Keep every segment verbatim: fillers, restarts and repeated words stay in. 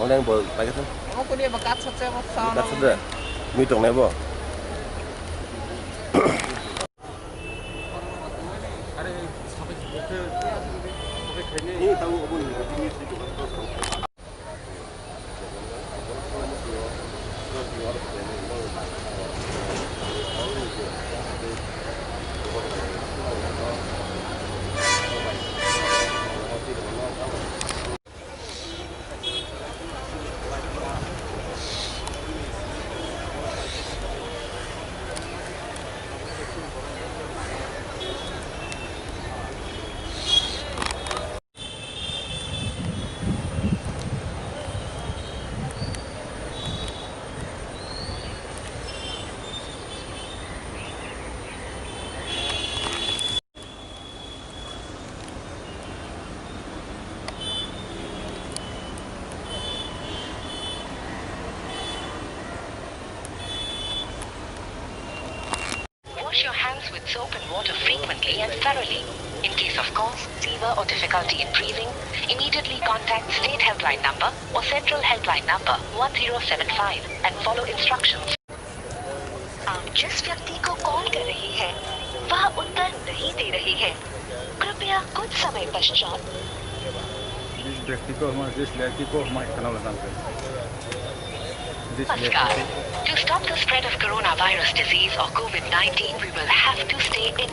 Nang bo paikha thang. Omo kuni ba kat satse bo sa. Kat satse. Mi tong nai bo. Wash your hands with soap and water frequently and thoroughly. In case of cough, fever or difficulty in breathing, immediately contact State Helpline number or Central Helpline number one zero seven five and follow instructions. आप जिस व्यक्ति को कॉल कर रहे हैं, वह उत्तर नहीं दे रहे हैं। कृपया कुछ समय पश्चात। जिस व्यक्ति को हमारे, जिस लड़की को हमारे खाना लगाना है, जिस लड़की नमस्कार। को To stop the spread of coronavirus disease or COVID nineteen, we will have to stay in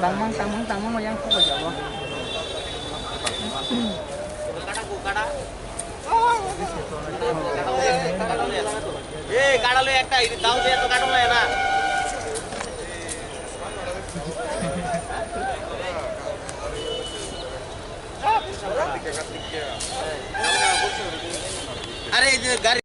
Tangmang, tangmang, tangmang, yang kok jago. এই কাটা লই একটা, এই দাও দে, এত কাটা লয় না। আরে, এই যে গাড়ি।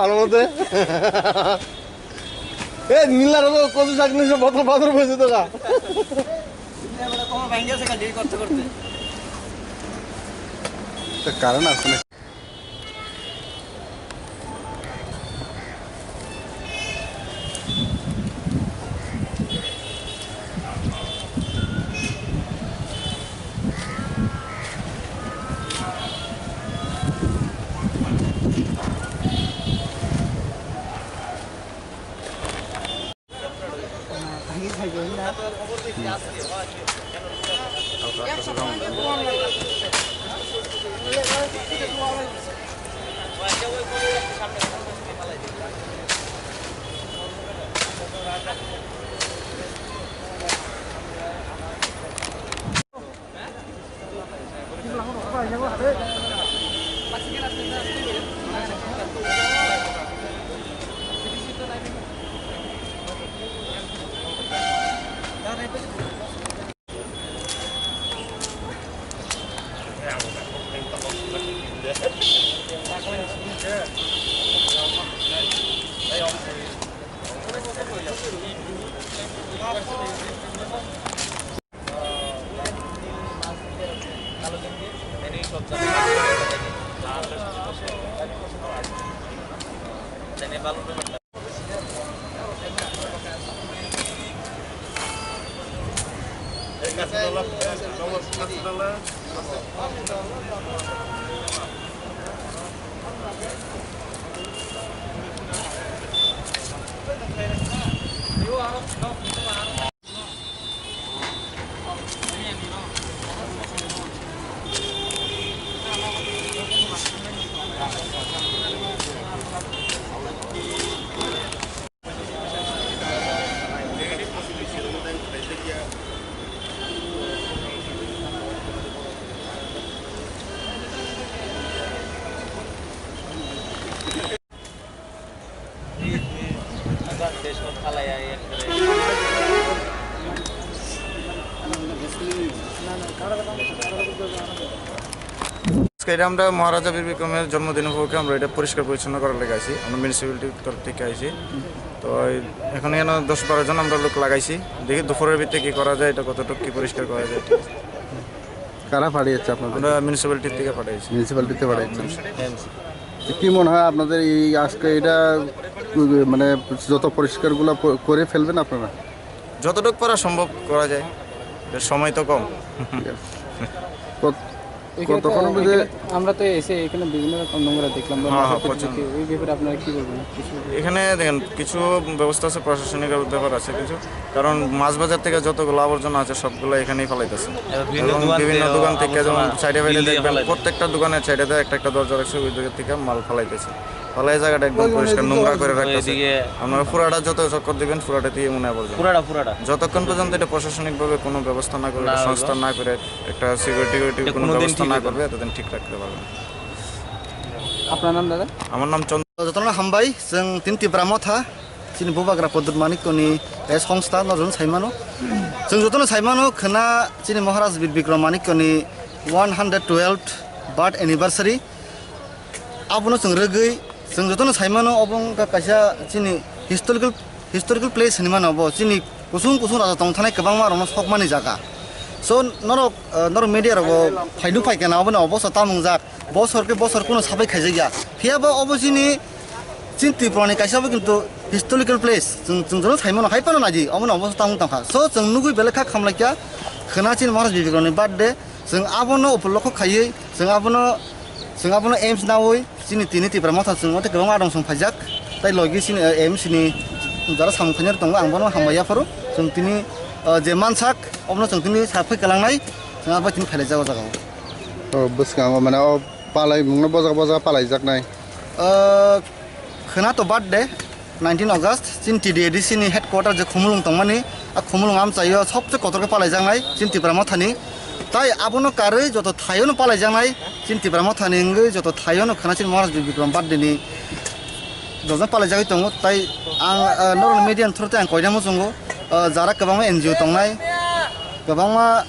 ভালো মতে। এ, নীলার তো কচু শাক নিয়ে সব বদল বদল হয়েছে তো গা। তো কারণ আছে না। আজকে এটা আমরা মহারাজা বীর বিক্রমের জন্মদিন উপলক্ষে আমরা এটা পরিষ্কার পরিচ্ছন্ন করার লেগে আছি। আমরা মিউনিসিপ্যালিটির তরফ থেকে আইছি। তো এই এখন এখানে দশ বারো জন আমরা লোক লাগাইছি। দেখি দুপুরের ভিতরে কি করা যায়, এটা কতটুকু কি পরিষ্কার করা যায়, ঠিক আছে? কারা পাঠিয়েছে আপনাদের? আমরা মিউনিসিপ্যালিটির থেকে পাঠাইছি। মিউনিসিপ্যালিটিতে পাঠিয়েছেন। এমসি। তো কি মনে হয় আপনাদের এই আজকে এটা, মানে, যত পরিষ্কারগুলো প-, করে ফেলবেন আপনারা? যতটুকু করা সম্ভব করা যায়, এর সময় তো কম। ঠিক আছে। কত-, এখানে তো, কতক্ষণ মধ্যে? এখানে আমরা তো এসে এখানে বিভিন্ন রকম নোংরা দেখলাম বা হ্যাঁ, হ্যাঁ, মাথার প্রচুর। দিকে, ওই ব্যাপারে আপনারা কি বলবেন? কিছু এখানে দেখেন, কিছু ব্যবস্থা আছে, প্রশাসনিক ব্যাপার আছে কিছু, কারণ মাছ বাজার থেকে যতগুলো আবর্জনা আছে সবগুলো এখানেই ফালাইতেছে। এবার বিভিন্ন এবং দোকান বিভিন্ন থেকে দোকান থেকে যেমন আবর্জনা সাইডে ফাইডে বিলিয়ে দেখবেন, ফালাইছে। প্রত্যেকটা দোকানের সাইডে দেয় একটা একটা দরজা রাখছে, ওই দিকে থেকে মাল ফালাইতেছে। ফালাই জায়গাটা একদম পরিষ্কার, নোংরা করে রাখতেছে। ওইদিকে আপনারা পুরাটা যত চক্কর দিবেন, পুরাটা দিয়ে মনে হয় আবর্জনা। পুরাটা, পুরাটা। যতক্ষণ পর্যন্ত এটা প্রশাসনিকভাবে কোনো ব্যবস্থা না করে, না, সংস্থা না করে, একটা সিকিউরিটি কোনো ব্যবস্থা না করবে, এতদিন ঠিক রাখতে পারবে না। আপনার নাম, দাদা? আমার নাম চন্দ্র। Jotono hambai, chwng tini Tipra Motha, chini bubagra Pradyot Manikyani, eh, songstha, no jotono saimano. Chwng jotono saimano, khwna chini Maharaj Bir Bikram Manikyani one hundred twelfth birth anniversary. Abono chwng rwgwi, chwng jotono saimano, obo wngkha kaisa chini historical, historical place hinwi mano obo. Chini kusung kusung raja tong thanai kwbangma rokno sokmani jaga. So, norok, eh, norok media rogo phaiduk phaikha na, oboni obosta tamo wngjak. Bosor khe bosor kuno sabai khaijakya. Phiyaba obo chini, chini Tripura ni kaisa bo kintu historical place. Chwng, chwng jotono saimano, hai phano naidi, obono obosta tamo tongkha. So, chwng nugwi belai kha khamlaikha, khwna chini Maharaj Bir Bikram ni birthday. Chwng abono upolokho khaiwi, chwng abono, chwng abono aims nawi, chini tini Tipra Motha chwng ote kwbangma adong song phaijak, tai logi chini, eh, aims ni jara samung khainai tongo, ang bono hambai yapharo. Chwng tini, eh, je mansak, obono chwng tini saphai kwlangnai, chwng abo tini phailaijago jaga o. O bwskango mane o palai mungno bojak bojak palaijaknai. Eh, khwna to birthday. Nineteen August, chini T D A D C ni headquarter je Khumulwng tongmani, a Khumulwng amchaio sobse kotor khe palaijaknai chini Tipra Mothani. Tai abono karwi joto thaiono palaijaknai chini Tipra Mothani wngwi joto thaiono khwna chini Maharaj Bir Bikram birthday ni joto palaijagwi tongo. Tai ang, ah, norok media ni through tei ang koina muchungo, ah, jara kwbangma N G O tongnai, kwbangma,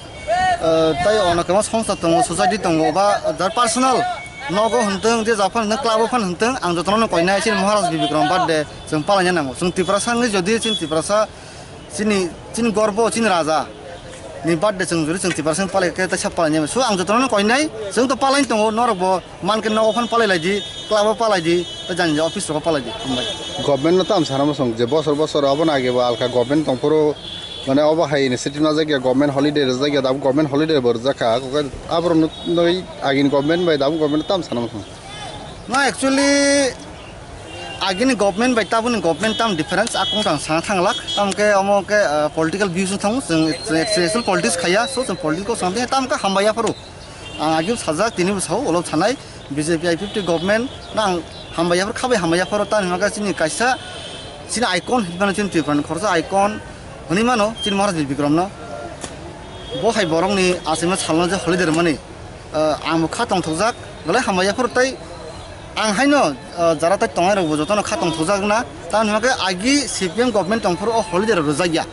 ah, tai ono kwbangma songsa tongo, society tongo, ba jar personal nogo hwntwng, je jafan hwntwng, club o phan hwntwng, ang jotono koinai chini Maharaj Bir Bikram birthday chwng palaina nango. Chwng Tiprasa wngwi jodi chini Tiprasa chini, chini gorbo, chini raja ni birthday chwng jodi chwng Tiprasa wng palai khe teisa palaina. So ang jotono koinai, chwng to palai tongo, norok bo man khe nogo phan palai lai di, club o palai di, tei jani office rogo palai di. Hambai. Government no tam sana mosong je bosor bosor abo na age bo alka government tongphuru mane obo hai initiative na jagya government holiday rwjak ya, dabo government holiday bo rwjak kha, aborok no noi agini government bai dabo government no tam sana mosong. Na actually agini government bai tabuni government tam difference akung tang sana thanglak, tam khe omo khe, ah, political views no thango, chwng, chwng actual politics khaya, so chwng politics ko sangdi tam khe hambai yaphuru. Ang agini sajak tini bo sao, ulo sanai B J P I P F T government no ang hambai yaphuru, khabai hambai yaphuru, tani hwnba khe chini kaisa chini icon hinmano chini Tripura ni khoroksa icon hwnwi mano chini Maharaj Bir Bikram no. Bo hai borok ni achaima salno je holiday rwmani, ah, ang bo kha tongthokjak, belai hambai yaphuru tei ang haino, ah, jara tai tongnai rok bo jotono kha tongthokjak na, tamni hwnba khe agi C P M government tongphuru o holiday rok rwjak ya.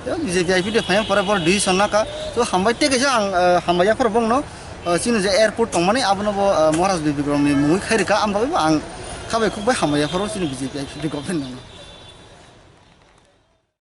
Tei B J P I P F T phaiyang pore bo decision naka, to hambai tei kaisa ang, ah, hambai yaphuru bongno, ah, chini je airport tongmani abono bo, ah, Maharaj Bir Bikram ni mungwi khai rwkha, ang bagwi bo ang khabai khukbai hambai yaphuru chini B J P I P F T government no.